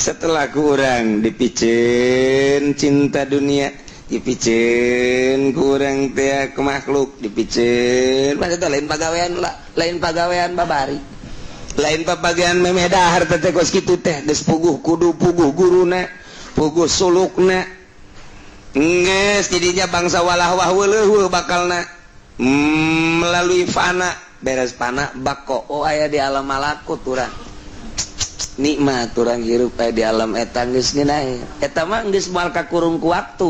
Setelah ku urang dipiceun cinta dunia, dipiceun ku urang teh ke makhluk, dipiceun maksudnya lain pagawean lah, lain pagawean babari, lain pagawean memeh dahar teh. Kos kitu teh geus puguh, kudu puguh guruna, puguh sulukna, geus jadinya bangsa walah wah weuleuh bakalna melalui fana. Beres fana, bako, oh, aya di alam malakut urang, nikmat urang hirup aya di alam eta. Geus ngeunah eta mah, geus moal kakurung ku waktu,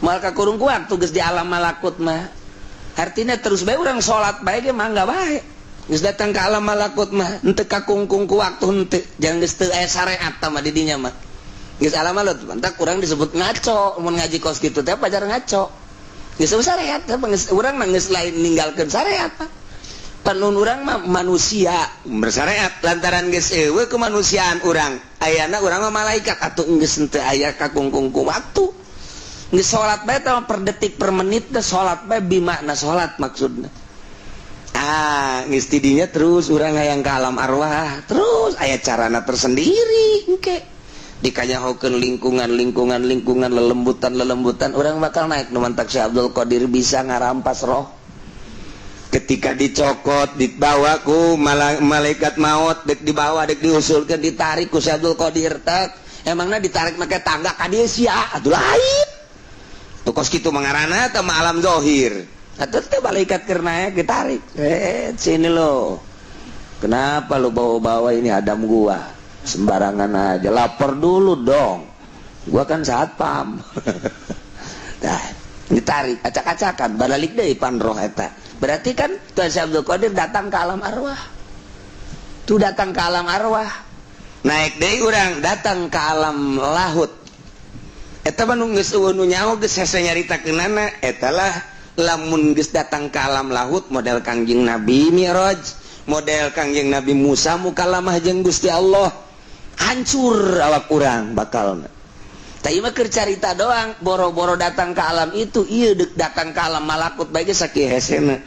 moal kakurung ku waktu. Geus di alam malakut mah artinya terus bae urang salat bae ge mangga bae. Geus datang ke alam malakut mah henteu kakungkung ku waktu, henteu. Jangan, geus teu aya syariat mah di dinya mah. Geus alam malakut, entak kurang disebut ngaco. Mun ngaji kos kitu teh pajar ngaco. Geus syariat geus, urang mah geus lain ninggalkeun syariat mah. Penun urang mah manusia bersyariat lantaran geus eueuh kemanusiaan urang, ayana urang mah malaikat atuh, geus henteu aya kakungkung ku waktu. Geus salat bae teh per detik, per menit teh salat bae, bimakna salat maksudna. Ah, geus tidinya terus urang hayang ka alam arwah, terus aya carana tersendiri. Engke dikanyahokeun lingkungan, lingkungan, lingkungan, lelembutan, lelembutan, urang bakal naik. Nu mantak Syekh Abdul Qadir bisa ngarampas roh ketika dicokot, dibawa ku malaikat maut, dek dibawa, dek diusulkan, ditarik ku Syekh Abdul Qadir tak emangnya ditarik make tangga ka dieu sia atuh? Lain tuh, kos kitu mangarana teh mah alam zohir atuh teh. Malaikat keur naik ditarik, "Eh, sini lo, kenapa lo bawa-bawa ini Adam gua sembarangan aja? Lapor dulu dong, gua kan satpam." Nah, ditarik acak-acakan, balik deui pan roh eta. Berarti kan Tuhan Syekh Abdul Qadir datang ke alam arwah tuh, datang ke alam arwah, naik deui urang datang ke alam lahut. Eta mah nu geus eueuh nu nyaho, geus hese nyaritakeunana. Eta lah, lamun geus datang ke alam lahut, model Kangjeng Nabi Mi'raj, model Kangjeng Nabi Musa mukalamah jeung Gusti Allah, hancur awak urang bakal. Tapi mah keur carita doang. Boro-boro datang ke alam itu, iya, dek datang ke alam malakut bae ge sakieu hesena.